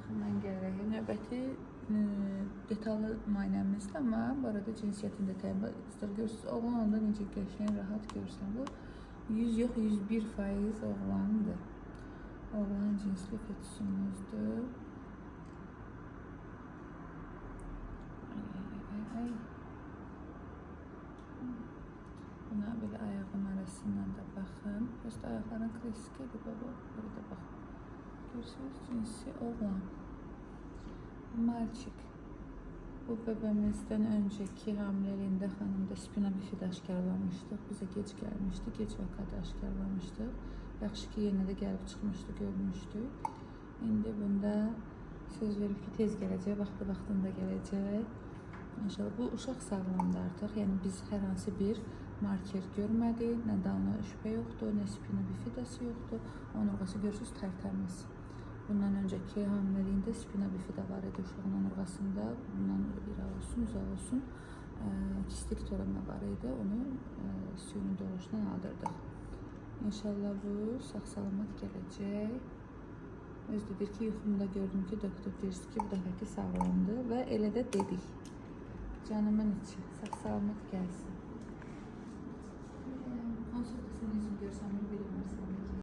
Yaxından gələrək. Növbəti detallı müayinəmizdir, amma bu arada cinsiyyətini də təyin edirik. Görürsünüz, oğlan onda necə qəşəng, rahat görsən. Bu 100 yox, 101% oğlandır. Oğlan cinsli fetusumuzdur. Ay, ay, ay, ay. Buna belə ayağın arasından da baxın. Prosta ayaqların klassikidir baba. Belə də baxın. Görürsünüz, cinsi oğlan. Malçik. Bu bebeğimizden önceki hamileliğinde xanımda spina bifida aşkarlamışdıq. Bizə gec gəlmişdi, gec vakada aşkarlamışdıq. Yaxşı ki, yenə də gəlib çıxmışdı, görmüşdük. İndi bunda söz verib ki, tez gələcək, vaxtı-vaxtında gələcək. İnşallah bu uşaq sağlamdır artıq. Yəni biz hər hansı bir marker görmədik, nə dalına şübhə yoxdur, nə spina bifidası yoxdur. Onurğası görürsünüz tərtəmiz. Bundan öncəki hamileliyində spina bifida var idi uşağın onurğasında. Bundan bir ay olsun, uzaq olsun. Kistik törəmə var idi. Onu suyunu doğuşdan aldırdıq. İnşallah bu sağ-salamat gələcək. Özü deyir ki, yuxumda gördüm ki, doktor deyir ki, bu dəfəki sağlamdır və elə də dedik. Canımın içi, sağ-salamat gəlsin. Onsuz da sən üzün görsənmir, bilmirsən ki.